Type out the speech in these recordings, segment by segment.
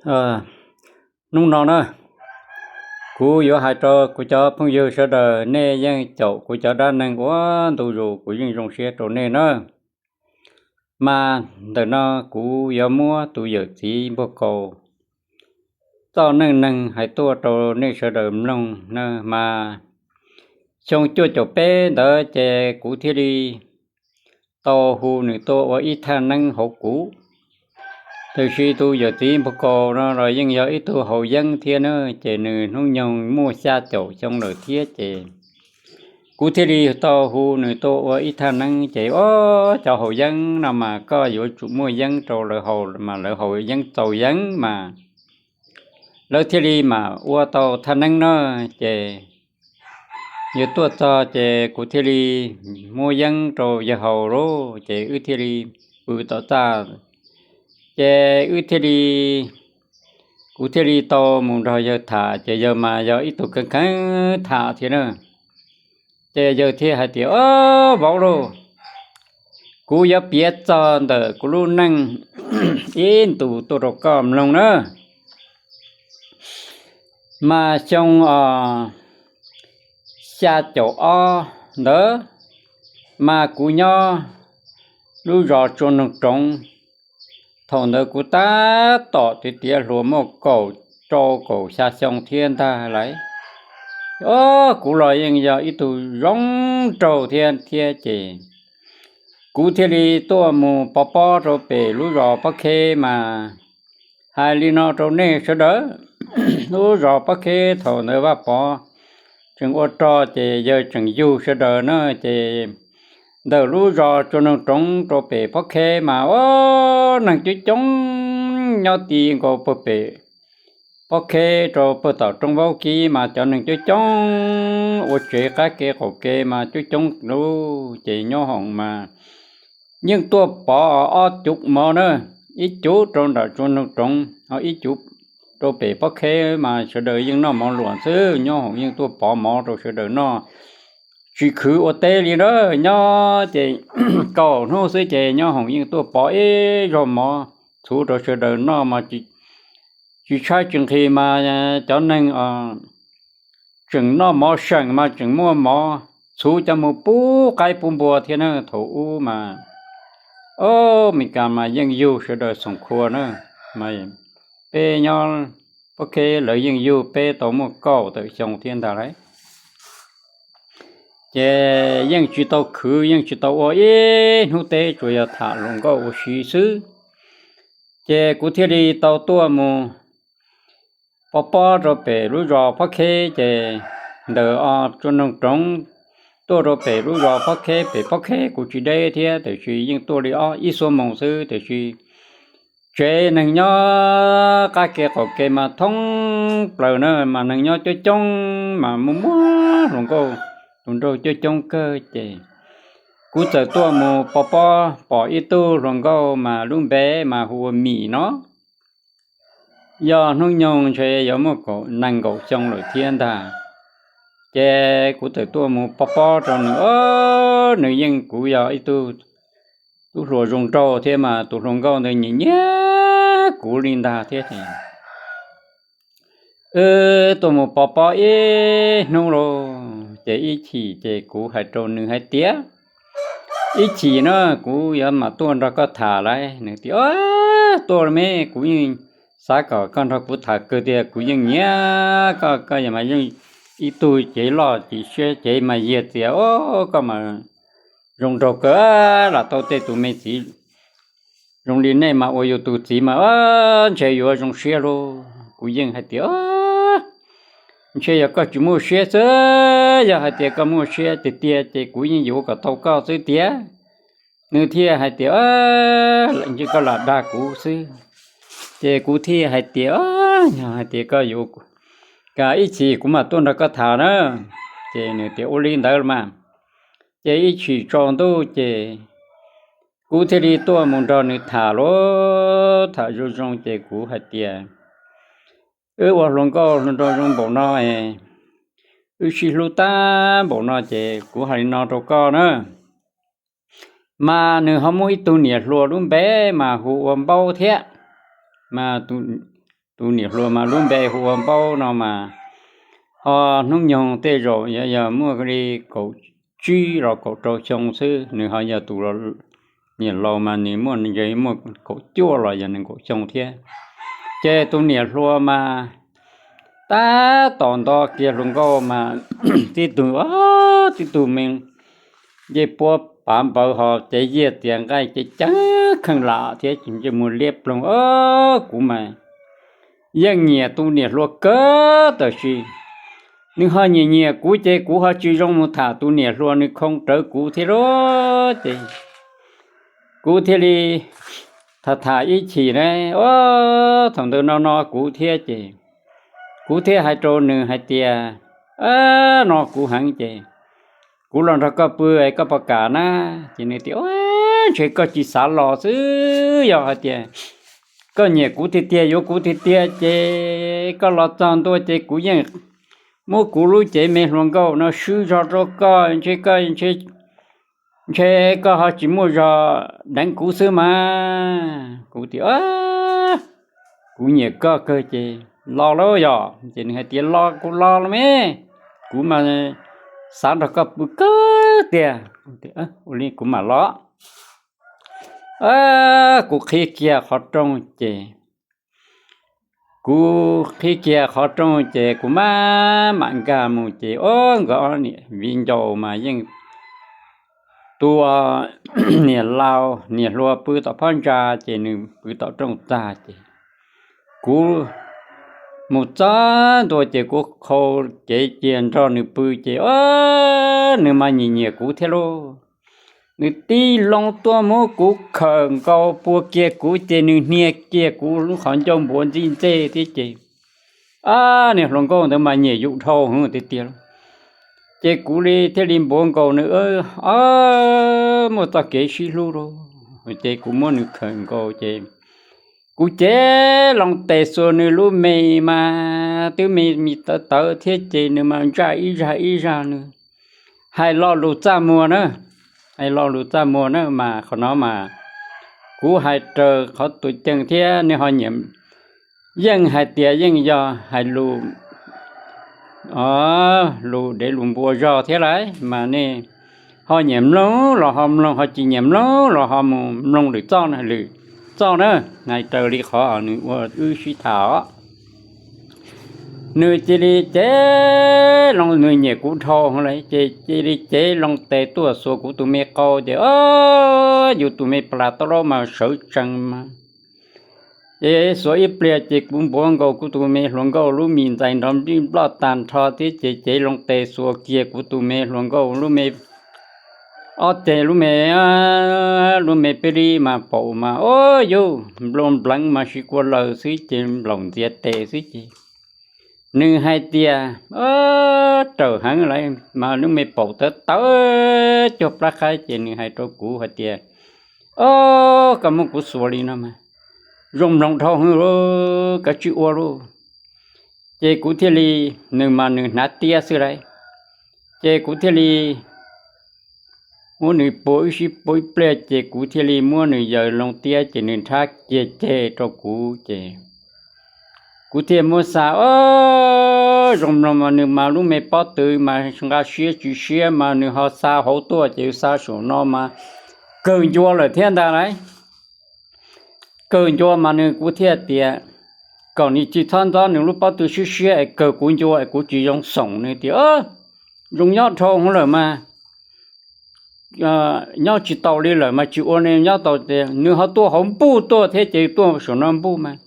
Hnub no na, kuv yuav hais rau kuv cov phooj ywg sawv daws, nej yeej caum kuv cov dab neeg ua ntu zus, kuv yeej zoo siab rau nej na. Mas ntawm no kuv yuav muab tus yawm txiv npug kaus txoj neej neeg hais tuaj rau nej sawv daws mloog na. Mas xyoo cuaj caum peb ntawd ces kuv thiaj li tau hu nws tuaj ua ib thaj neeb hauv kuv. Tiam sis tus yawm txiv npug kaus no los yeej yog ib tug haus yeeb thiab na, ces nws hnub nyoog muaj xya caum xyoo lawm thiab ces kuv thiaj li tau hu nws tuaj ua ib thaj neeb. Ces cov haus yeeb no mas koj yuav tsum muaj yeeb rau lawv haus mas lawv haus yeeb txaus yeeb mas lawv thiaj li mam ua tau thaj neeb na. Ces yawg tuaj txog ces kuv thiaj li muab yeeb rau yawg haus lauj, ces wb thiaj li pw tom txaj. Ces wb thiaj li, kuv thiaj li tau mus nrog yawg tham, ces yawg mas yog ib tug kheev kheev tham thiab na. Ces yawg thiaj hais tias, Au, vauv lauj, kuv yuav piav txog ntawm kuv lub neej ib ntus tuaj rau koj mloog na. Mas xyoo xya caum ob ntawd, mas kuv nyob lub zos Tsua Noog Roov. Thaum ntawd kuv tab tom tiav tiav hluas muaj kaum rau kaum xya xyoo thiab ntag lauj. Au, kuv los yeej yog ib tug zoo nraug thiab thiab ces kuv thiaj li tuaj mus pov pob rau pem lub zos Pob Kheb mas hais li no rau nej sawv daws. Lub zos Pob Kheb thaum ntawd Vaj Pov tseem ua rog ces yawg tseem yug sawv daws na, ces ntawm lub zos Tsua Noog Roov rau pem Pob Kheb mas ua neeg coob coob nyob ti nkaus pag pem Pob Kheb rau pag tom Roob Vaub Kib mas cov neeg coob coob ua tsev qab ke qaum ke mas coob coob lauj. Ces nyob hoom mas yeej tuaj pov ob cuv mov na, ib cuv rau nram Tsua Noog Roov, ho ib cuv rau pem Pob Kheb mas sawv daws yeej noj mov luam xwb. Nyob hoom yeej tuaj pov mov rau sawv daws noj, tsis khwv ua teb li na. Nyob ces kaum hnub xwb ces nyob hoom yeej tuaj pov ib zog mov txhuv rau sawv daws noj mas tsis tshaib tsis nqhis mas cov neeg tseem noj mov seem mas tseem muaj mov txhuv coj mus pub qaib pub npua thiab na. Thaum ub mas, o, Mes Kas mas yeej yug sawv daws xoom khua na, mas peb nyob Pob Kheb lawv yeej yug peb tau muaj kaum tawm xyoo thiab ntag lauj. Ces yeej tsis tau khwv, yeej tsis tau ua ib hnub teb, tsuas yog tham hluas nkauj ua si xwb. Ces kuv thiaj li tau tuaj mus pov pob rau pem lub zos Pob Kheb, ces ntawm Tsua Noog Roov tuaj rau pem lub zos Pob Kheb, pem Pob Kheb kuv tsis deb thiab, tiam sis yeej tuaj li ob ib xuab moos xwb, tiam sis tsev neeg nyob qab ke qaum ke mas thoob plaws na, mas neeg nyob coob coob mas muaj muab hluas nkauj, hluas nraug coob coob kawg. Ces kuv txawm tuaj mus pov pob pom ib tug hluas nkauj mas lub npe mas hu ua Mim no, yog hnub nyoog ntshe yuav muaj nees nkaum xyoo lawm thiab ntag. Ces kuv txawm tuaj mus pov pob rau nws, o, nws yeej, kuv yog ib tug tub hluas zoo nraug thiab mas tus hluas nkauj ntawd nyiam nyiam kuv li ntag thiab ces wb tuaj mus pov pob ib hnub lauj, ces ib chim ces kuv hais rau nws hais tias, ib chim na kuv yuav mam tuaj nrog koj tham lauj. Nws tias, tuaj los me, kuv yeej xav kom koj nrog kuv tham kawg tiag, kuv yeej nyiam koj, koj yog mas yeej ib tug cev loj cev siab cev mas yiag txias, o, koj mas zoo nraug kawg, lam tau tej tus me txiv zoo li nej mas ua yus tus txiv mas ntshe yuav zoo siab lauj. Kuv yeej hais tias, ntshe yog koj tsis muaj siab xwb, yog hais tias koj muaj siab tiag tiag ces kuv yeej yuav kom tau koj xwb tiag. Nws thiaj hais tias, ntshe koj lam dag kuv xwb. Ces kuv thiaj hais tias, yog hais tias koj yuav, kam ib chim kuv mam tuaj nrog koj tham na. Ces nws tias ua li ntawd los mas. Ces ib chim tsaus ntuj ces kuv thiaj li tuaj mus nrog nws tham lauj, tham zoo zoo ces kuv hais tias, wb ua hluas nkauj hluas nraug zoo npaum no, wb sib hlub tag npaum no ces kuv hais li no rau koj na. Mas nws ho muaj ib tug niam hluas lub npe mas hu ua Npaub thiab. Mas tus Tus niam hluas mas lub npe hu ua Npaub no mas ho hnub nyoog tej zaum yog muaj li kaum tsib los kaum rau xyoo xwb, nws ho yog tus niam laus mas nws muaj, ntshe muaj kaum cuaj los yog nees nkaum xyoo thiab. Ces tus niam hluas mas tab tom nto kiag hluas nkauj mas tib tug, tib tug me ncej puab pav npawv ho cev yiaj tias nqaij cev ceeb kheej lam thiab ntsej muag liab ploog. Kuv mas yeej nyiam tus niam hluas kawg tab sis nws ho nyiam nyiam kuv ces kuv ho tsis zoo mus tham tus niam hluas, nws khoo rawv kuv thiab lauj. Ces kuv thiaj li tham tham ib chim na, thaum ntawd no no kuv thiab ces kuv thiaj hais rau nws hais tias, no kuv heev ces kuv los nrog koj pw, koj puas kam na? Ces nws tias, ntshe koj tsis xav los xwb, yog hais tias koj nyiam kuv tiag tiag, yuav kuv tiag tiag ces koj los txog ntua ces kuv yeej muab kuv lub cev me hluas nkauj no swb zog rau koj, ntshe koj, ntshe koj ho tsis muaj zog deev kuv xwb mas. Kuv tias, kuv nyiam koj kawg ces los lauj yog. Ces nws hais tias, los kuv los los me, kuv mas xav nrog koj pw kawg tiag. Ua li kuv mam los. Kuv qhib kiag qhov rooj ces, kuv qhib kiag qhov rooj ces kuv mam mam nkag mus ces, o, nkawd ob niam viv ncaus mas yeej, tus niam laus niam hluas pw tom phab ntsa ces nws pw tom rooj txag ces kuv mus txog ntua ces kuv qhau cev cia nrog nws pw ces, o, nws mas nyiam nyiam kuv thiab lauj. Nws tib loo tuaj muab kuv khawm nkaus pua kiag kuv ces nws hnia kiag kuv lub qhov ncauj npuav ntxij ntxej thiab ces, a, niag hluas nkauj ntawd mas nyiam yus dhau heev tiag tiag lauj. Ces kuv li thiaj li npuav nkaus nws, o, muaj txoj kev sib hlub lauj. Ces kuv muab nws khawm nkaus ces kuv cev loo tes xuas nws lub me mas twb me me tawv tawv thiab ces nws mas ntsaj ib zag ib zag, nws hais lo lus txaj muag na, hais lo lus txaj muag na mas qhov no mas kuv hais raws qhov tus ceem thiab nws ho nyiam, yeej hais tias yeej yog hais lus, o, lus dev lus npua zog thiab lauj mas nej ho nyiam mloog los ho mloog, ho tsis nyiam mloog los ho mus mloog lwm txoj, lwm txoj na. Hais raws li qhov nws ua wb sib tham os. Nws cia li cev loo, nws nyiam kuv dhau lawm ces cia li cev loo tes tuaj xuas kuv tus me qau ces, o, yus tus me plas tau laub mas sawv tsees mas. Ces xuas ib pliag ces kuv npuav nkaus kuv tus me hluas nkauj lub me ntxais nrov nplij nploj tag nrho thiab ces cev loo tes xuas kiag kuv tus me hluas nkauj lub me, ob ceg lub me, lub me peb li mas paum mas, o, yus nplooj npleev mas sib kua laws xwb ces nplaum ntxiav tes xwb ces nws hais tias, o, raws heev lawm mas lub me paum tawv tawv cuag plab qaib ces nws hais rau kuv hais tias, o, koj muab kuv xuas li no mas zoo mloog dhau heev lauj, koj tsis ua lauj. Ces kuv thiaj li, nws mas nws hnav tiab xwb lauj, ces kuv thiaj li muab nws pua ib sib pua ib pliag ces kuv thiaj li muab nws yaws loo tiab ces nws nrhab kiag ceg rau kuv ces kuv thiaj muab xa, o, zoo mloog mas nws mas lub me pob tw mas nqa siab tsis siab mas nws ho xa hauv tuaj ces xa saum no mas kawg ncua lawm thiab ntag lauj. Kawg ncua mas nws, kuv thiaj tias kom nws tsis txhob ntxob nws lub pob tw siab siab es kawg kuv ncua es kuv tsis zoo xoom, nws tias, zoo nyob dhau hwv lawm mas nyob tsis taus li lawm mas tsis ua, nyob tau tias nws ho tuaj hauv npuj tuaj thiab ces tuaj saum no npuj mas,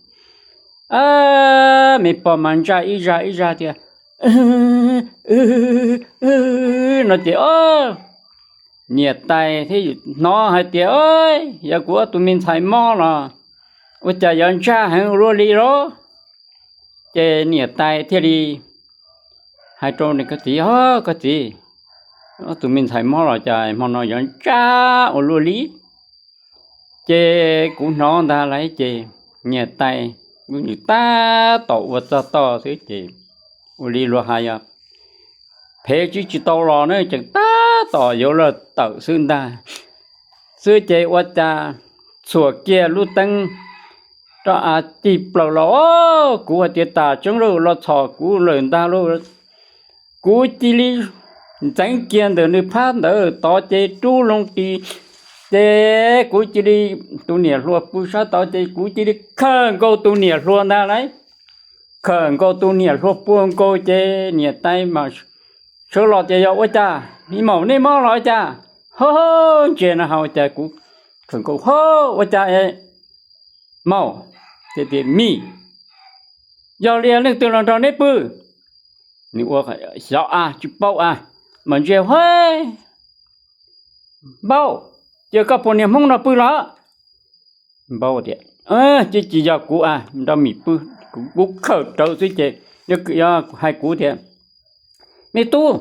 a, me pog mas ntsaj ib zaj ib zaj tias no ces, o, niam tais thiaj hnov hais tias, yog kuv ob tug me ntxhais mob los ua cas yuav ntsaj heev ua luaj li lauj. Ces niam tais thiaj li hais rau nws, koj txiv, koj txiv, ob tug me ntxhais mob los cas hmo no yuav ntsaj ua luaj li. Ces kuv hnov ntag lauj ces niam tais, nws tab tom ua txog toj xwb ces ua li luag hais yog phem tsis tsis tau los na, tseem tab tom yuav luag tawm xwb ntag. Xwb ces ua cas txhuam kiag lub teeb roj av tig plaws los, kuv hais tias tas tseeb lauj, los txhom kuv lawm ntag lauj. Kuv cia li ntxeev kiag ntawm nws phab ntawd tod ces rub loo ris, ces kuv cia li, tus niam hluas pw sab tod ces kuv cia li khawm nkaus tus niam hluas ntag lauj. Khawm nkaus tus niam hluas puag nkaus ces niam tais mas sawv los tias yog ua cas, me maum nej mob los ua cas, ho ntsia no ho ua cas kuv khawm nkaus ho ua cas maum, tias mi, yog li leej twg los nrog neb pw? Nws ua xyov a, tsis paub a, mas ntsia ho npaub, ces koj puas niag Hmoob no pw los? Npaub tias tsis, tsis yog kuv a, nrog mi pw, kuv khawm rawv xwb ces yog hais kuv tias me tub,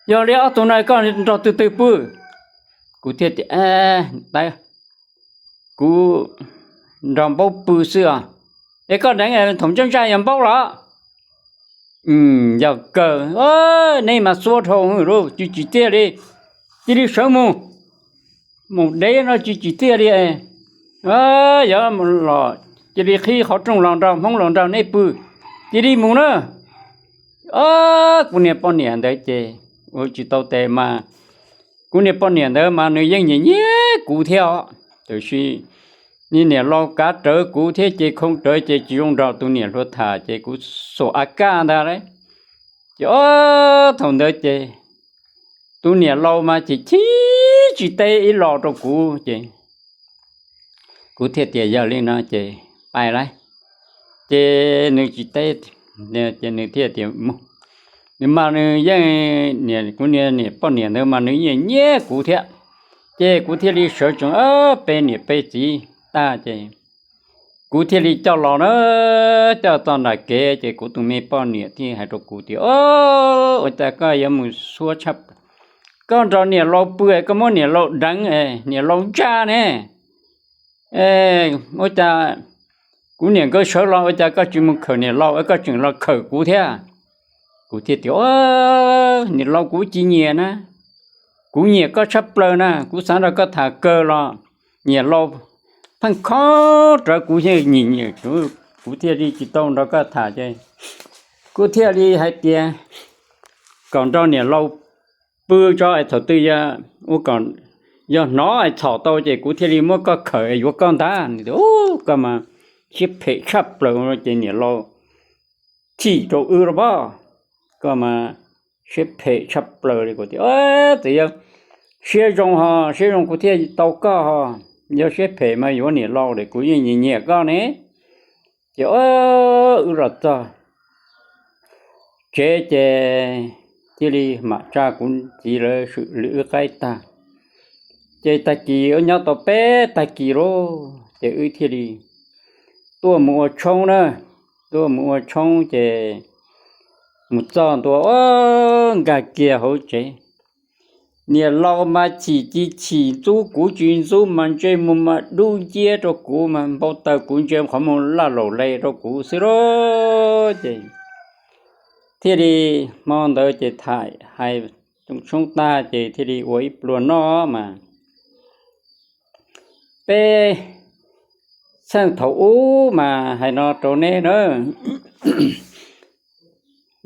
yog li ob tug no koj nrog twg twg pw? Kuv thiaj tias tais, kuv nrog npaub pw xwb os. Es koj deev thaum ntsaj ntsaj yog npaub los? Yog kawg, neb mas xuab dhau lauj, tsis tsim txiaj li, cia li sawv mus, mus dev no tsis tsim txiaj li. Yog los cia li qhib qhov rooj los nrog Hmoob los nrog neb pw, cia li mus na. Kuv niag poj niam ntawd ces ua tsis tau tes mas, kuv niag poj niam ntawd mas nws yeej nyiam nyiam kuv thiab os, tiam sis niag niam laus kav rawv kuv thiab ces khoo rawv ces tsis zoo nrog tus niam hluas tham ces kuv xuas a kaj ntag lauj. Ces ob thaum ntawd ces tus niam laus mas chim chim tsis teb ib los rau kuv ces kuv thiaj tias yog li no ces pais lauj. Ces nws tsis teb, ces nws thiaj tias mus. Nws mas nws yeej, kuv niag niam poj niam ntawd mas nws yeej nyiam kuv thiab, ces kuv thiaj li sawv tsees pe niam pe txiv tag ces kuv thiaj li coj los na, coj txog nram kev ces kuv tus me poj niam thiaj hais rau kuv tias o, ua cas koj yuav mus xuab tshaj, koj nrog niam laus pw koj muab niam laus deev, niam laus ntsaj ne. Ua cas kuv niam nkawd sawv los ua cas koj tsis mus khawm niam laus, koj tseem los khawm kuv thiab? Kuv thiaj tias niam laus kuv tsis nyiam na, kuv nyiam koj tshaj plaws na, kuv xav nrog koj tham kawg los niam laus pheej khob rawv kuv yeej nyiam nyiam, kuv thiaj li tsis tau nrog koj tham ces kuv thiaj li hais tias kom nrog niam laus pw tso es thaum twg yog hnov es txhom tau ces kuv thiaj li muab koj khawm es yuav koj ntag. Nws tias koj mas siab phem tshaj plaws ces niam laus chim rau wb los pob, koj mas siab phem tshaj plaws li. Kuv tias txawm yog siab zoo ho siab zoo kuv thiaj tau koj ho, yog siab phem mas yuav niam laus lawm kuv yeej nyiam nyiam koj ne. Ces wb los txog tsev ces cia li mam tsa kuv txiv lawv swm li wb qaib tag. Ces tag kis wb nyob tau peb tag kis lauj ces wb thiaj li tuaj mus ua tshoob na, tuaj mus ua tshoob ces mus txog ntua nkag kiag hauv tsev, niam laus mas chim ci chim ntxub kuv tsis ntxub mas ntsej muag mas dub nciab rau kuv mas npau taws kuv ntsia qhov muag laj laus le rau kuv xwb lauj. Ces thiaj li hmo ntawd ces tham hais rooj tshoob tag ces thiaj li ua ib pluag noj mas peb txheej thaum ub mas hais no rau neb na,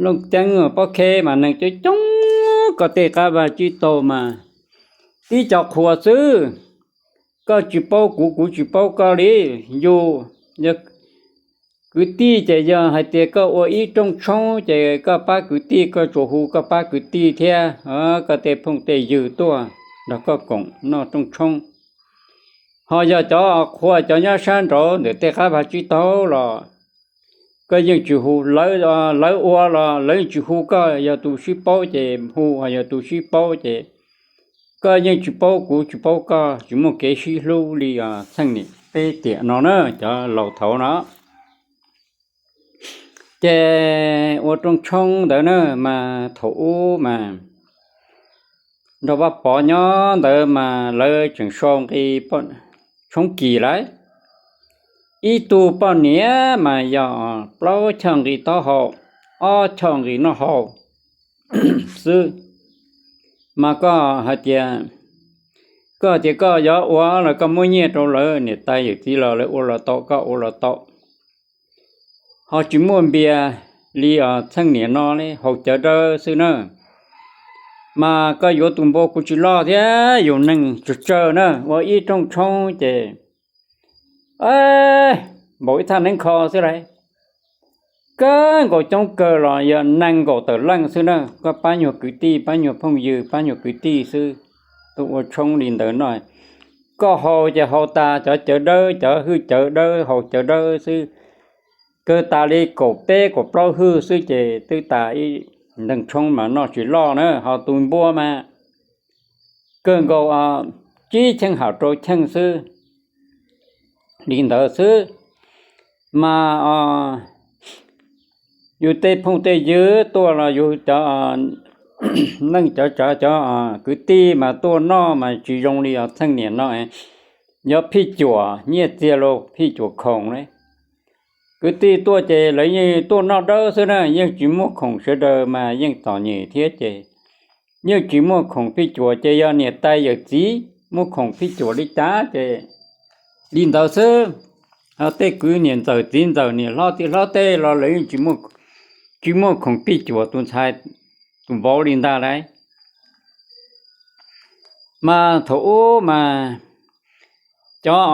Looj Ceeb Pob Kheb mas neeg coob coob, koj tej qab vaj tsib taug mas tib co qhua xwb, koj tsis paub kuv kuv tsis paub koj li. Yus yog kwv tij ces yog hais tias koj ua ib rooj tshoob ces koj pab kwv tij, koj tsuas hu koj pab kwv tij thiab koj tej phooj tej ywg tuaj nrog koj koom noj rooj tshoob. Ho yog cov qhua cov nyob sab nraud ntawm tej qab vaj tsib taug los koj yeej tsis hu, lawv ua los lawv yeej tsis hu, koj yog tus sib paub ces hu, yog tus sib paub ces koj yeej tsis paub kuv tsis paub koj, tsis muaj kev sib hlub li txheej niam peb tiam no na cov laus thaud no. Ces ua rooj tshoob ntawd na mas thaum ub mas nrog Vaj Pov nyob ntawd mas lawv tseem sau nqi tshoob kis lawm. Ib tug poj niam mas yog plaub choj nqi taub hau, ob choj nqi noj hau xwb. Mas koj hais tias Koj tias koj yuav ua los koj muab nyiaj rau lawv, niam tais yawm txiv los lawv ua los tau, koj ua los tau. Ho tsis muaj npias li txheej niam no li haus cawv dawb xwb na. Mas koj yuav tus npua kuv tsis loj thiab yus neeg tsawg tsawg na, ua ib rooj tshoob ces npaum ib thaj neeb kho xwb lauj. Kawg nkaus coob kawg los yog nees nkaum tawm leej xwb na, koj pab nyuag kwv tij, pab nyuag phooj ywg, pab nyuag kwv tij xwb. Tuaj ua tshoob li ntawd no, koj haus ces haus tas cov cawv dawb, cov hwj cawv dawb, haus cawv dawb xwb. Kawg tas li kaum peb kaum plaub hwj xwb ces twb tas ib nteeg tshoob mas noj tsis loj na, ho tus npua mas kawg nkaus tsib cheej hauv rau cheej xwb. Li ntawd xwb mas yus tej phooj tej ywg tuaj los yus cov neej cov tsav cov kwv tij mas tuaj noj mas tsis zoo li txheej niam no, yog phij cuam nyiaj txiag los phij cuam khoom li. Kwv tij tuaj ces lawv yeej tuaj noj dawb xwb na, yeej tsis muaj khoom, sawv daws mas yeej txom nyem thiab ces yeej tsis muaj khoom phij cuam ces yog niam tais yawm txiv muaj khoom phij cuam li cas ces li ntawd xwb. Ho tej kwv niam ntxawm txiv ntxawm niam hlob txiv hlob tej los lawv yeej tsis muaj khoom phij cuam tus ntxhais tus vauv li ntag lauj. Mas thaum ub mas cov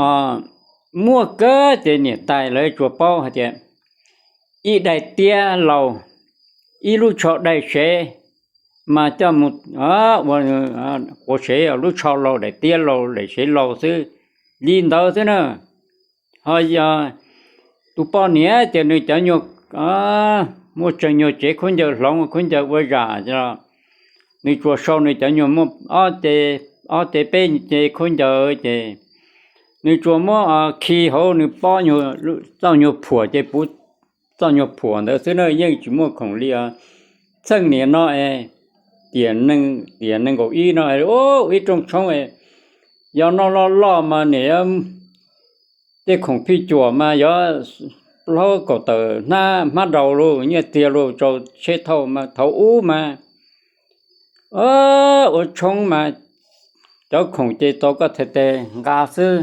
muaj kawg ces niam tais lawv tsuas paub hais tias ib daim tiab laus, ib lub tsho daim sev, mas coj mus ua quav sev, lub tsho laus daim tiab laus daim sev laus xwb, li ntawd xwb na. Ho yog tus poj niam ces nws cov nyuag muaj tseem nyuag tsev khaub ncaws hloov khaub ncaws ua zam, nws tsuas sau nws cov nyuag muaj ob ce peb ce khaub ncaws ces nws tsuas muab khi hauv nws pob txoj nyuag phuam ces puv txoj nyuag phuam ntawd xwb na, yeej tsis muaj khoom li txheej niam no es tiam nees nkaum ib no ib rooj tshoob, yog noj loj loj mas niam tej khoom phij cuam mas yog plaub kaum tawm hnab hmab daus los nyiaj txiag los rau tsheb thauj mas thaum ub mas ua tshoob mas cov khoom ces tau koj txhais tes nqa xwb.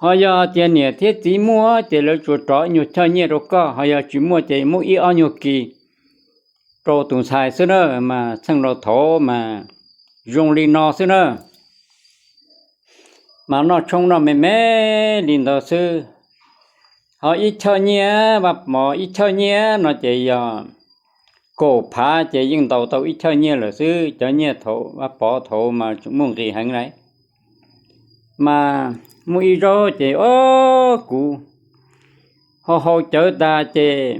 Ho yog tias niam thiab txiv muaj ces lawv tsuas rov nyuag choj nyiaj rau koj, ho yog tsis muaj ces muab ib ob nyuag kis rau tus ntxhais xwb na. Mas txheej laus thaud mas zoo li no xwb na. Mas noj tshoob noj me me li ntawd xwb. Ho ib choj nyiaj, vaj pov ib choj nyiaj no ces yog kaum phav ces yeej ntaus tau ib choj nyiaj lawm xwb. Cov nyiaj thaum vaj pov thaud mas tseem muaj nqis heev lauj. Mas muaj ib zaug ces o kuv ho haus cawv tas ces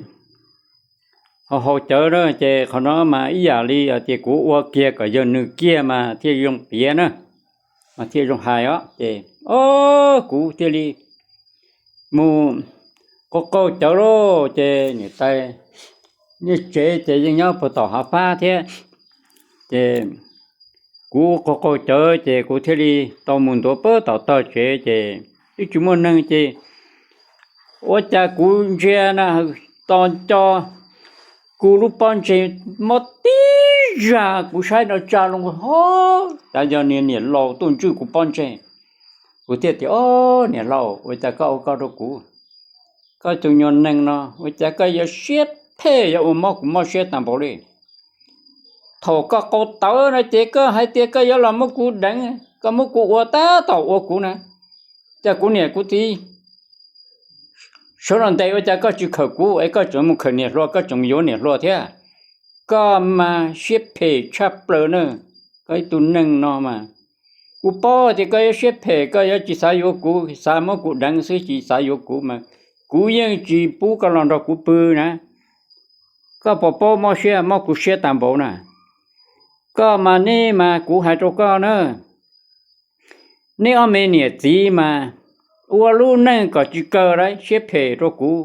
ho haus cawv na ces qhov no mas ib yam li tias kuv ua kiag kom yog nws kiag mas thiaj zoo piav na, mas thiaj zoo hais os. Ces o kuv thiaj li mus qaug qaug cawv lauj. Ces niam tais niaj tsev ces yeej nyob puag tom hav fab thiab. Ces kuv qaug qaug cawv ces kuv thiaj li tau mus ntuav pab tom tog tsev ces twb tsis muaj neeg ces ua cas kuv ntsia na, tos nco kuv lub pob ntseg mob tib zag, kuv saib no tsa loo ho cas yog niag niam laus tuaj ntswj kuv pob ntseg. Kuv thiaj tias, O niam laus, ua cas koj ua koj rau kuv? Koj tus nyuag neeg no ua cas koj yuav siab phem yuav ua mob kuv mob siab tag npaum li? Thaum koj qaug tawv no ces koj hais tias koj yuav los muab kuv deev, koj muab kuv ua tab tom ua kuv na. Cas kuv niam kuv txiv sawv los ntes ua cas koj tsis khawm kuv es koj tseem mus khawm niam hluas, koj tseem yuav niam hluas thiab? Koj mas siab phem tshaj plaws na, koj ib tug neeg no mas. Kuv paub tias koj yuav siab phem, koj yuav tsis xav yuav kuv, xav muab kuv deev xwb tsis xav yuav kuv mas kuv yeej tsis pub koj los nrog kuv pw na. Koj puas paub mob siab mob kuv siab tag npaum na? Koj mas nej mas kuv hais rau koj na, nej ob me niam txiv mas ua lub neej kom tsis kaw lawm siab phem rau kuv.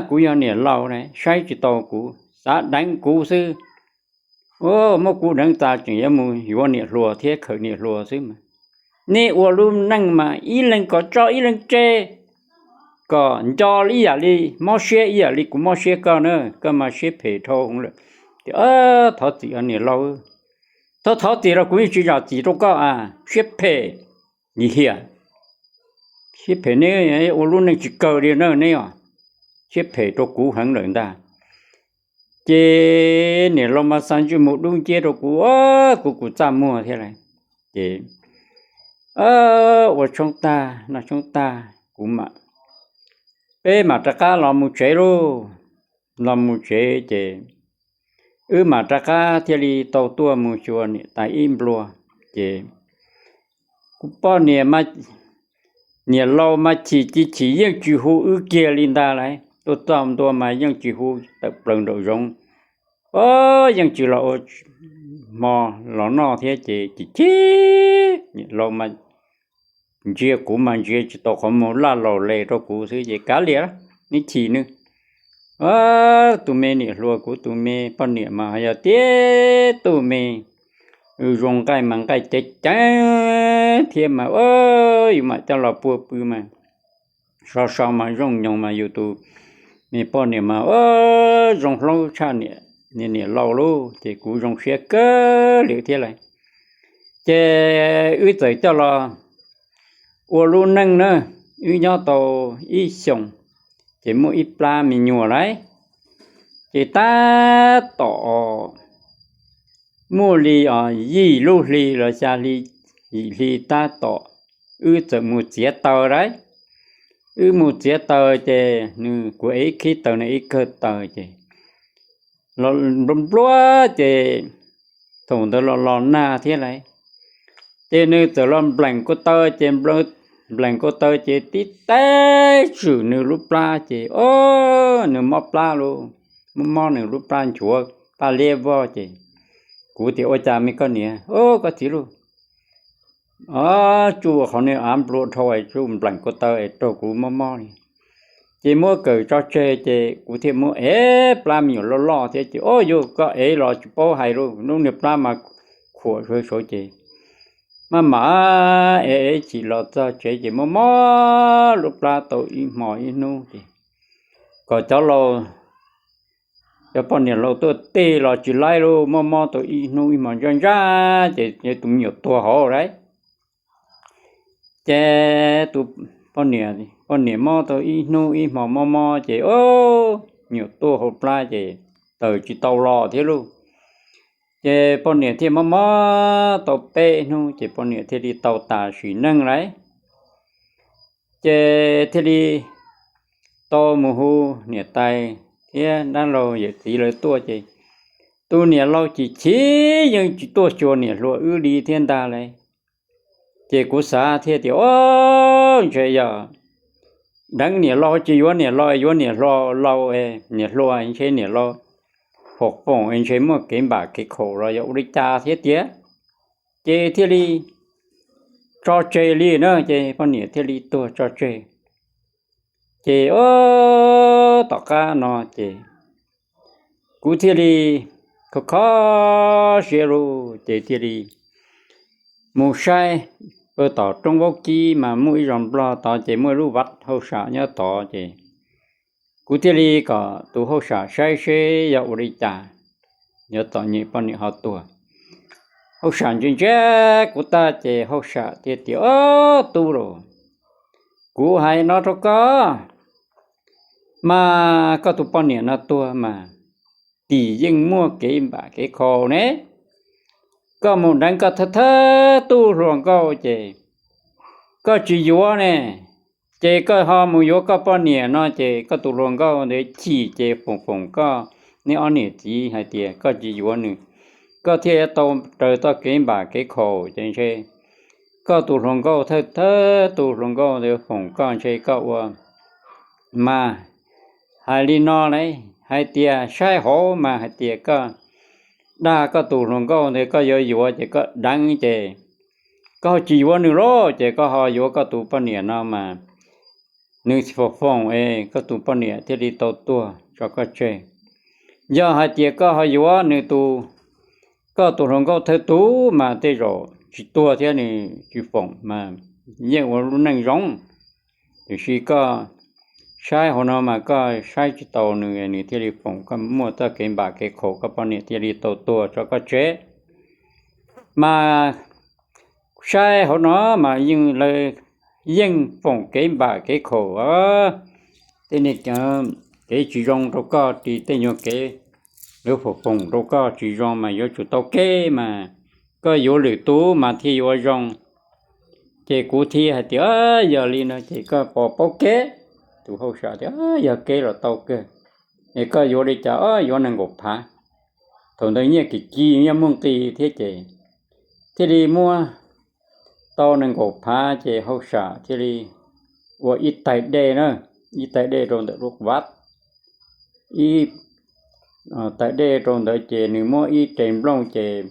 Kuv yog niam laus na, saib tsis taus kuv, xav deev kuv xwb. Muab kuv deev tas tseem yuav mus yuav niam hluas thiab khawm niam hluas xwb mas. Nej ua lub neej mas ib leeg kom tso ib leeg tseg, kom nco ib yam li, mob siab ib yam li kuv mob siab koj na, koj mas siab phem dhau lawm. Tias, Thov txim os niam laus, Thov thov txim rau kuv, yeej tsis zam txim rau koj a, siab phem lim hiam, siab phem neb, ua lub neej tsis kawg li na neb os, siab phem rau kuv heev lawm ntag. Ces niam laus mas xa ntsej muag dub nciab rau kuv, kuv kuv txaj muag thiab lauj. Ces ua tshoob tag noj tshoob tag kuv mam, peb mam rov qab los mus tsev lauj. Los mus tsev ces wb mam rov qab thiaj li tau tuaj mus xyuas niam tais ib nplua. Ces kuv poj niam, niam laus mas chim ci chim yeej tsis hu wb kiag li ntag lauj, tuaj txog ntua mas yeej tsis hu, tawm plaws nraum zoov, o, yeej tsis los ua hmo los noj thiab ces chim chim, niam laus mas ntsia kuv mas ntsia tsis tau qhov muag, laj laus les rau kuv xwb ces kav liam, neb chim nws. Tus me niam hluas kuv tus me poj niam mas yog tib tug me zoo nqaij mas nqaij ceev ceev thiab mas yus mam coj los pua pw mas so so mas zoo nyoos mas yus tus me poj niam mas zoo hlaub tshaj niam laus lauj, ces kuv zoo siab kawg li thiab lauj. Ces wb txawm coj los ua lub neej na, wb nyob tau ib xyoos, ces muaj ib plab me nyuam lauj. Ces tab tom muaj li yim lub hli los xya hli, yim hli tab tom wb txawm mus txiav taws lauj. Wb mus txiav taws ces nws, kuv ev ib khib taws nws ev ib kawg taws ces los nplua nplua ces thaum ntawd los los nag thiab lauj. Ces nws txawm los npleem ko taw ces npleem ko taw ces tib teb tswm nws lub plab ces o, nws mob plab lauj, mob mob nws lub plab nchuav paj liab vog ces kuv tias ua cas me koj niam, o, koj txiv lauj, o, tsuj qhov niag av nplua dhau es tsuj npleem ko taw es raug kuv mob mob li. Ces muab kawm tso tseg ces kuv thiaj muab ev plab me nyuam loj loj thiab ces o, yog koj ev los tsis paub hais lauj, lub niag plab mas khuam saud ces maj mam ev ev chim los txog tsev ces mob mob lub plab tau ib hmo ib hnub ces kom cov laus, cov poj niam laus tuaj tig los tsis laib lauj, mob mob tau ib hnub ib hmo ntsaj ntsaj ces tus me nyuam tuag hauv lauj. Ces tus poj niam mob tau ib hnub ib hmo mob mob ces o, nyuam tuaj hauv plab ces tawm tsis tau los thiab lauj. Ces poj niam thiaj mob mob tau peb hnub ces poj niam thiaj li tau tas sim neej lauj. Ces thiaj li tau mus hu niam tais thiab dab laug yawm txiv lawv tuaj ces tus niam laus chim chim yeej tsis tuaj xyuas niam hluas wb li thiab ntag lauj. Ces kuv xav thiaj tias o, ntshe yog deev niam laus tsis yuav niam laus, yuav niam hluas laus, niam hluas ntshe niam laus foom foom ntshe muaj kev npam kev khaum los yog ua li cas thiab tiag. Ces thiaj li tso tseg li na, ces poj niam thiaj li tuag tso tseg. Ces o, tom qab no ces kuv thiaj li kho kho siab lauj, ces thiaj li mus saib, tom roob vaub kib mas muaj ib zos nplog tod ces muaj ib lub vaj hauj sam nyob tod ces kuv thiaj li kom tus hauj sam saib seb yog ua li cas, yuav txom nyem poj niam ho tuag. Hauj sam ntsia ntsia kuv tag ces hauj sam thiaj tias o, tub lauj, kuv hais no rau koj, mas koj tus poj niam no tuag mas tim yeej muaj kev npam kev khaum ne. Koj mus deev koj thawj thawj tug hluas nkauj ces koj tsis yuav ne, ces koj ho mus yuav koj poj niam no ces koj tus hluas nkauj ntawd chim ces foom foom koj, neb ob niam txiv hais tias koj tsis yuav nws, koj thiaj yuav tau raws txoj kev npam kev khaum ces ntshe koj tus hluas nkauj thawj thawj tug hluas nkauj ntawd foom koj ntshe koj ua. Mas hais li no lauj, hais tias saib hauv mas hais tias koj dag koj tus hluas nkauj ntawd koj yuav yuav ces koj deev ces koj ho tsis yuav nws lauj, ces koj ho yuav koj tus poj niam no mas nws foom foom es koj tus poj niam thiaj li tau tuag tso koj tseg. Yog hais tias koj ho yuav nws tus, koj tus hluas nkauj thawj tug mas tej zaum tsis tuag thiab nws tsis foom mas yeej ua lub neej zoo. Tiam sis koj saib hauv no mas koj saib tsis taus nws, nws thiaj li foom koj muaj txoj kev npam kev khaum, koj poj niam thiaj li tau tuag tso koj tseg. Mas saib hauv no mas yeej lawv yeej foom kev npam kev khaum, tej niag kev tsis zoo rau koj, tej nyuag kev lawv foom foom rau koj tsis zoo mas yuav tsum tau kev mas, koj yuav lwm tus mas thiaj yuav zoo. Ces kuv thiaj hais tias yog li no ces koj puas paub kev? Tus hauj sam tias yog kev los tau kawg, es koj yuav li cas? Yuav nees nkaum phav. Thaum ntawd nyiaj kim ci nyiaj muaj nqis thiab ces thiaj li muab tau nees nkaum phav ces hauj sam thiaj li ua ib tais dej na, ib tais dej rau ntawm lub vav, ib tais dej rau ntawd ces nws muab ib rev nplooj ces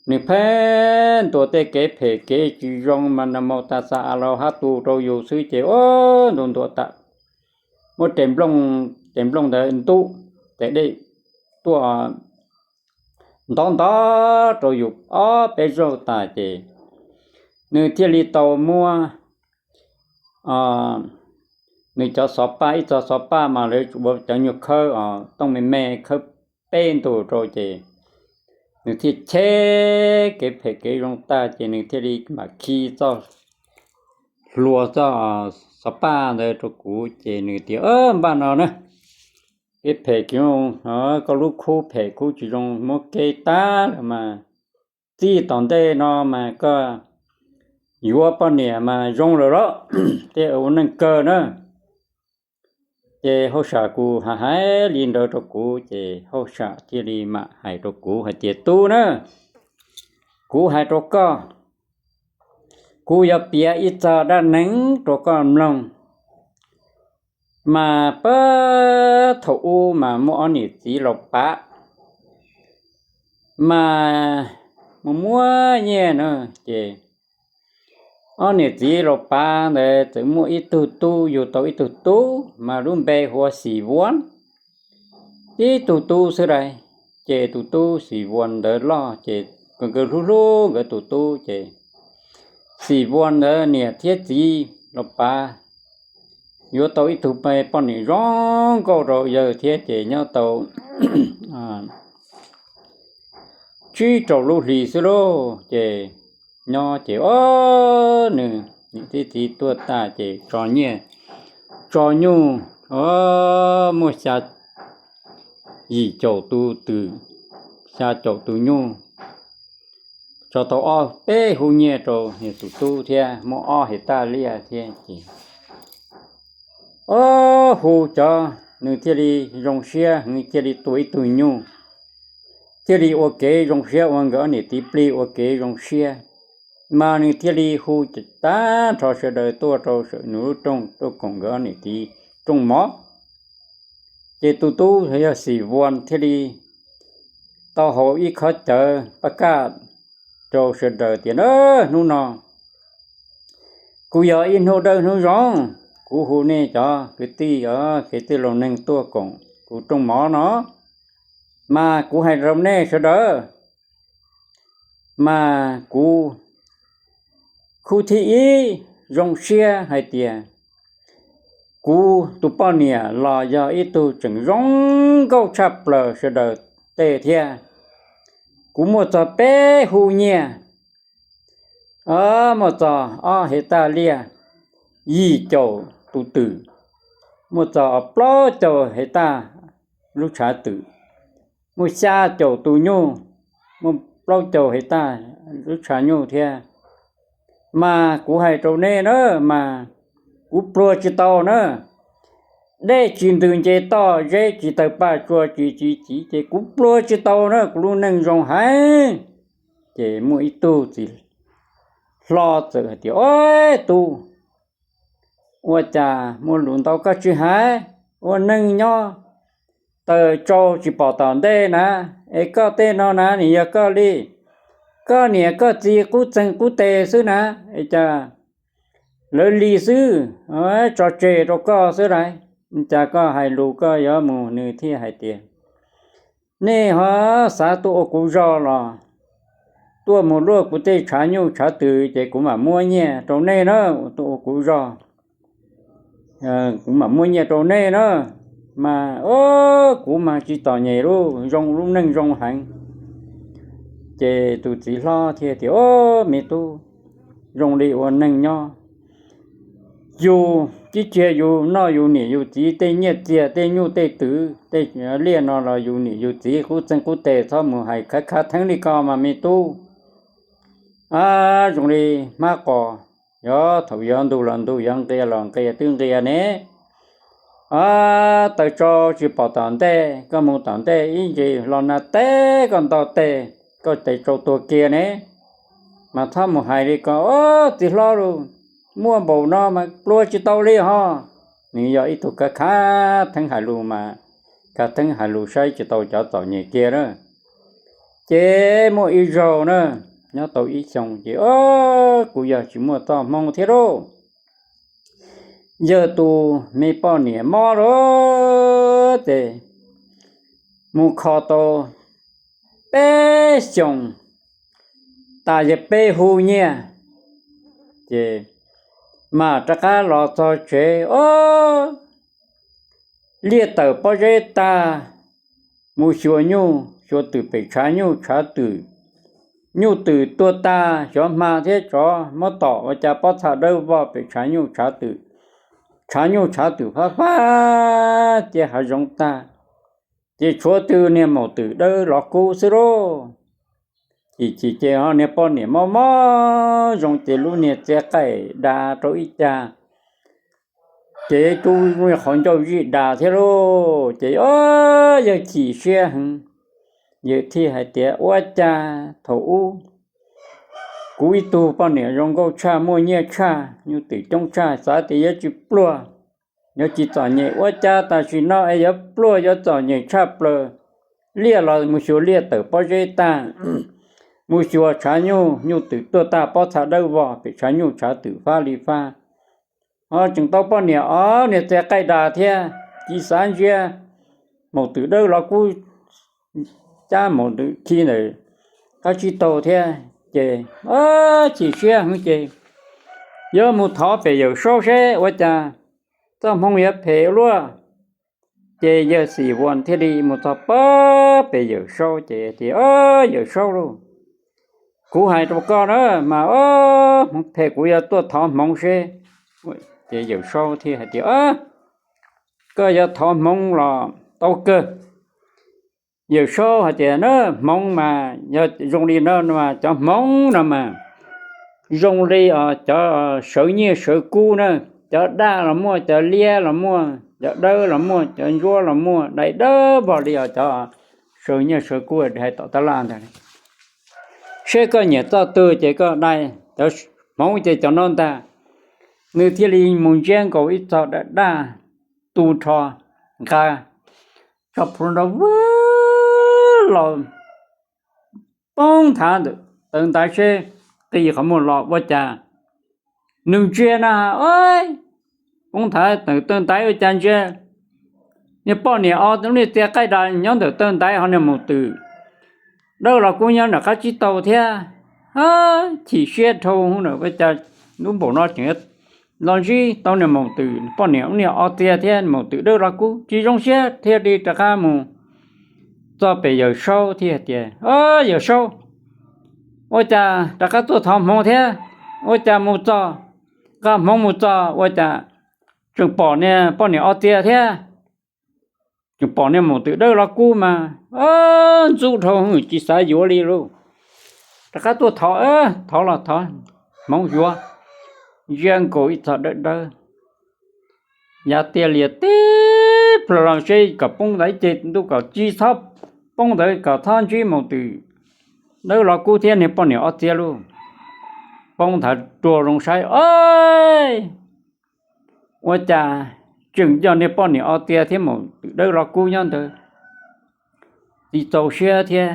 nws pheej ntuas tej kev phem kev tsis zoo mas na mau tas xas a lau hab tu rau yus xwb ces ua ntuas ntuas tas muab rev nplooj, rev nplooj ntawd ntub tais dej tuaj ntov ntov rau yus ob peb zaug tas ces nws thiaj li tau muab nws cov xov paj, ib txog xov paj mas lawv ua cov nyuag khawb tooj me me khawb peb ntug rau ces nws thiaj cheb kev phem kev zoo tag ces nws thiaj li mam khi txoj hlua txoj xov paj ntawd rau kuv ces nws tias npaj no na, kev phem kev zoo, koj lub khub phem khub tsis zoo muab kev tag lawm mas txij tom ntej no mas koj yuav poj niam mas zoo lawm los thiaj ua neej kawg na. Ces hauj sam kuj hais hais li ntawd rau kuv ces hauj sam thiaj li mam hais rau kuv hais tias tub na, kuv hais rau koj, kuv yuav piav ib txog dab neeg rau koj mloog. Mas pab thaum ub mas muaj ob niam txiv laus pav, mas mus muab nyiaj na, ces ob niam txiv laus pav ntawd txawm muaj ib tug tub yug tau ib tug tub mas lub npe hu ua Xim Vuas. Ib tug tub xwb lauj, ces tus tub Xim Vuas ntawd loj ces nkawd hlub hlub nkawd tus tub ces Xim Vuas ntawd niam thiab txiv laus pav yuav tau ib tug poj niam zoo nkauj rau yawg thiab ces nyob tau tsib rau lub hlis xwb lauj. Ces nyob ces o nws niam thiab txiv tuag tas ces tso nyiaj tso nyuj, muaj xya yim caum tus twm, xya caum tus nyuj, tso tau ob peb hub nyiaj rau tus tub thiab muaj ob hais taj liaj thiab ces ob hub cov nws thiaj li zoo siab heev thiaj li tua ib tug nyuj, thiaj li ua kev zoo siab ua nkawd ob niam txiv plig ua kev zoo siab. Mas nws thiaj li hu tag nrho sawv daws tuaj rau nws lub rooj tuaj koom nkawd ob niam txiv rooj mov. Ces tus tub yog Xim Vuas thiaj li tau hau ib khob cawv paj kaj rau sawv daws tias na, hnub no kuv yog ib hnub dawb hnub zoo, kuv hu nej cov kwv tij, kev tij laus neeg tuaj koom kuv rooj mov no, mas kuv hais rau nej sawv daws, mas kuv khub thib ib zoo siab hais tias kuv tus poj niam los yog ib tug tseem zoo nkauj tshaj plaws sawv daws tej thiab. Kuv muaj txog peb hub nyiaj, muaj txog ob hais taj liaj, yim caum tus twm, muaj txog plaub caug hais taj lub tshav twm, muaj xya caum tus nyuj, muaj plaub caug hais taj lub tshav nyuj thiab. Mas kuv hais rau nej na, mas kuv pluag tsis tau na. Dej tsis ntws nce toj, zeb tsis tawg paj, tsua tsis txiv txiv, ces kuv pluag tsis tau na, kuv lub neej zoo heev. Ces muaj ib tug txiv hlob txawm hais tias, Ob tub, ua cas muaj lus ntau koj tsis hais? Ua neej nyob taws tsau tsis pom tom ntej na, es koj tej no na nws yog koj li, koj niam koj txiv qub txeeg qub tes xwb na, es cas lawv li xwb, tso tseg rau koj xwb lauj. Cas koj hais lus koj yuav mus? Nws thiaj hais tias, Nej ho xav tuaj ua kuv zog los? Tuaj mus luaj kuv tej tshav nyuj tshav twm ces kuv mam muab nyiaj rau nej na, tuaj ua kuv zog, kuv mam muab nyiaj rau nej na. Mas o, kuv mas tsis txom nyem lauj, zoo lub neej zoo heev. Ces tus txiv hlob thiaj tias, Au, me tub, zoo li ua neeg nyob, yus tib tsis yog yus noj yus niam yus txiv tej nyiaj txiag tej nyuj tej twm tej liaj no los yus niam yus txiv qub txeeg qub tes, txhob mus hais khav khav theeb li ko mas me tub. Ab, zoo li hmab qos, yog thaum yuav ntug los ntug, yuav nqia los nqia, twb nqia ne. Ab, taws tsau tsis pom tom ntej, koj mus tom ntej ib ntsis los nag teb koj nto tes, koj tes tsau tuag kiag ne. Mas txhob mus hais li ko, txiv hlob lauj, muaj npaum no mas plua tsis tau li ho. Nws yog ib tug khav khav theeb hais lus mas, khav theeb hais lus saib tsis tau cov txom nyem kiag na. Ces muaj ib zaug na, nyob tau ib xyoo ces, Au, kuv yog tsis muaj txoj hmoo thiab lauj. Yawg tus me poj niam mob lawm ces mus kho tau peb xyoos, tas yawg peb hub nyiaj, ces mam rov qab los txog tsev, Au, liaj tawm pob zeb tag, mus xyuas nyuj xyuas twm pem tshav nyuj tshav twm, nyuj twm tuag tag, xyov hma thiab tsov muab tom ua cas pob txha dawb vog pem tshav nyuj tshav twm, tshav nyuj tshav twm fab fab tiaj hav zoov tag, ces tshuav tw niag maum twm dawb los kub xwb lauj. Chim chim ces ho niag poj niam mob mob zoo ces lub niag txiv qaij das rau ib cag, ces cub qhov ncauj zij das thiab lauj. Ces, Au, yawg chim siab heev, yawg thiaj hais tias, Ua cas thaum ub kuv ib tug poj niam zoo nkauj tshaj, muaj nyiaj tshaj, nyuj twm coob tshaj, xav tias yuav tsis pluag, yuav tsis txom nyem, ua cas tam sim no es yuav pluag yuav txom nyem tshaj plaws. Liaj los mus xyuas liaj tawm pob zeb tag, mus xyuas tshav nyuj, nyuj twm tuag tag pob txha dawb vog pem tshav nyuj tshav twm fab li fab. Ho tseem tau poj niam ob niag txiv qaij das thiab, tsis xav ntsia maum twm dawb los kub, cab maum twm khi ntawm qab tsib taug thiab. Ces chim siab heev ces yuav mus thov pem Yawm Saub seb ua cas txoj hmoo yuav phem luaj. Ces yawg Xim Vuas thiaj li mus txog pab pem Yawm Saub ces tias, Yawm Saub lauj, kuv hais rau koj na mas, hmoov phem, kuv yuav tuaj thov hmoov seb. Ces Yawm Saub thiaj hais tias, Koj yuav thov hmoov los tau kawg. Yawm Saub hais tias, Na, hmoov mas yog zoo li no, cov hmoov no mas zoo li cov sawv nyiaj sawv kub na, cov daj los muaj, cov liab los muaj, cov dawb los muaj, cov ntsuab los muaj, dai dawb vog li os, cov sawv nyiaj sawv kub hais tom tab laj ntag. Seb koj nyiam txoj twg ces koj dai, cov hmoov ces cov no ntag. Nws thiaj li mus ntsiab nkaus ib txoj daj daj tu nrho, nqa tso plhuav nrov vwg los poob nthav ntawm taw ntaiv seb qis qhov muag los ua cas. Nws ntsia na, poob nthav ntawm taw ntaiv ua cas ntsia niag poj niam ob lub niag txiv qaij das nyob ntawm taw ntaiv, ho niag maum twm dawb los kub nyob nram qab tsib taug thiab. Chim siab dhau ua cas hnub npaum no tseem los ntsib tau niag maum twm poj niam lub niag ob txiv thiab maum twm dawb los kub, tsis zoo siab thiaj li rov qab mus txog pem Yawm Saub thiaj tias, Yawm Saub, ua cas rov qab tuaj thov hmoov thiab? Ua cas mus txog, nqa hmoov mus txog ua cas tseem pom niag poj niam ob txiv thiab, tseem pom niag maum twm dawb los kub mas ntxub dhau, tsis xav yuav li lauj. Rov qab tuaj thov, thov los thov hmoov yuav, ntsia nkaus ib txoj dawb dawb, yav tiaj lias teb plaws los seb kom poob ntawd ces ntuj kom tsis txhob poob ntawd, kom txhob ntsib maum twm dawb los kub thiab niag poj niam ob txiv lauj. Poob nthav rua zoo saib, ua cas tseem yog niag poj niam ob txiv thiab maum twm dawb los kub nyob ntawd. Tsis txaus siab thiab,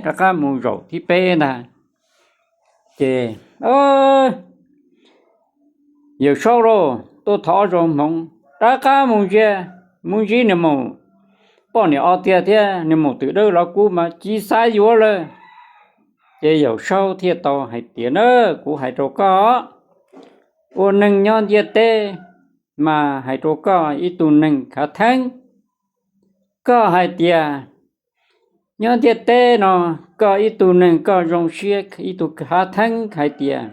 rov qab mus zaum thib peb ntag. Ces Yawm Saub lauj, tuaj thov zaum hmoov, rov qab mus ntsia, mus ntsib niag maum, poj niam ob txiv thiab niag maum twm dawb los kub mas tsis xav yuav lawm. Ces Yawm Saub thiaj tau hais tias, Na, kuv hais rau koj, ua neeg nyob ntiaj teb mas hais rau koj ib tug neeg khav theeb, koj hais tias Nyob ntiaj teb no, koj ib tug neeg koj zoo siab ib tug khav theeb hais tias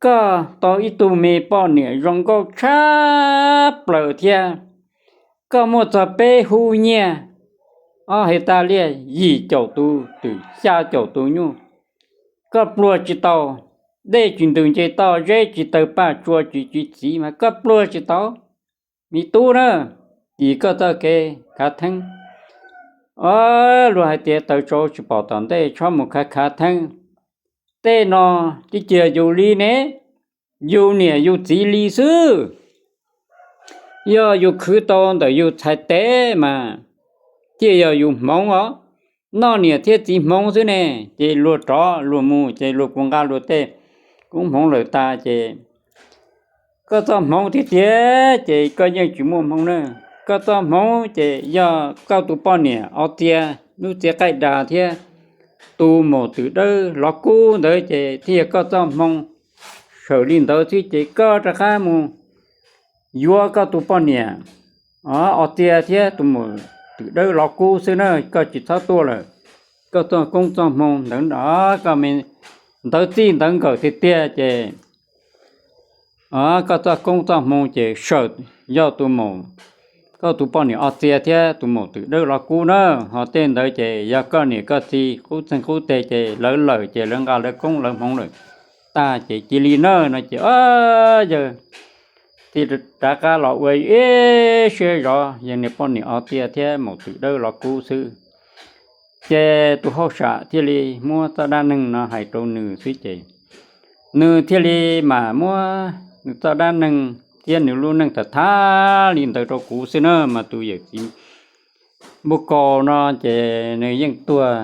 koj tau ib tug me poj niam zoo nkauj tshaj plaws thiab, koj muaj txog peb hub nyiaj, ob hais tas liaj yim caum tus twm xya caum tus nyuj, koj pluag tsis tau, dej tsis ntws nce toj, zeb tsis taw paj, tsua tsis txiv mas koj pluag tsis tau, me tub na, tim koj txoj kev khav theeb. Luag hais tias taws tsau tsis pom tom ntej, txhob mus khav khav theeb. Tej no tsis cia yus li ne, yus niam yus txiv li xwb. Yog yus khwv tau ntawm yus txhais tes mas thiaj yog yus hmoov os. Noj niam thiab txiv hmoov xwb ne, ces luag rov luag mus ces luag kuj nqa luag tej koob hmoov lawm tas ces koj txoj hmoov tiag tiag ces koj yeej tsis muaj hmoov na. Koj txoj hmoov ces yog koj tus poj niam o txia, lub txiv qaij das thiab tus maum twm dawb los kub ntawd ces thiaj yog koj txoj hmoov. Sawm li ntawd xwb ces koj rov qab mus yuav koj tus poj niam o txia thiab tus maum twm dawb los kub xwb na, koj tsis txhob tuaj lawm. Koj txoj koob txoj hmoov ntawd, koj me ntawv txij ntawv nkawm tiag tiag ces koj txoj koob txoj hmoov ces sawm yog tus maum, koj tus poj niam o txia thiab tus maum twm dawb los kub na. Ho tej ntawd ces yog koj niam koj txiv qub txeeg qub teg ces lawv lawm ces lawv nqa lawv koob lawv hmoov lawm tag ces cia li na no ces yawg thiaj rov qab los ua ib siab zov yog niag poj niam o txia thiab maum twm dawb los kub xwb. Ces tus hauj sam thiaj li muab txoj dab neeg no hais rau nws xwb ces nws thiaj li mam muab nws txoj dab neeg thiab nws lub neej tham tham li ntawd rau kuv xwb na. Mas tus yawm txiv npauj kaus no ces nws yeej tuag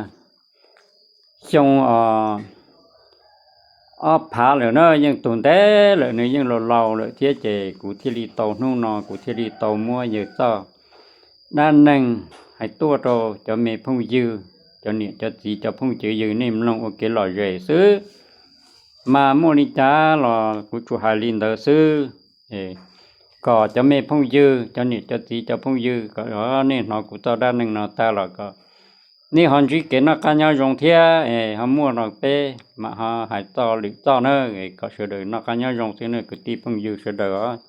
xyoo ob phav lawm na, yeej tuag ntev lawm, nws yeej laus laus lawm thiab ces kuv thiaj li tau, hnub no kuv thiaj li tau muab yawg txoj dab neeg hais tuaj rau cov me phooj ywg, cov niam cov txiv cov phooj cov ywg nej mloog ua kev lom zem xwb. Mas muaj li cas los kuv tsuas hais li ntawd xwb, kom cov me phooj ywg, cov niam cov txiv cov phooj ywg, kom nej hnov kuv txoj dab neeg no tag los kom nej ho ntsib kev noj qab nyob zoo thiab, ho muaj no peb mam ho hais txoj lwm txoj na, kom sawv daws noj qab nyob zoo xwb na kwv tij phooj ywg sawv daws os.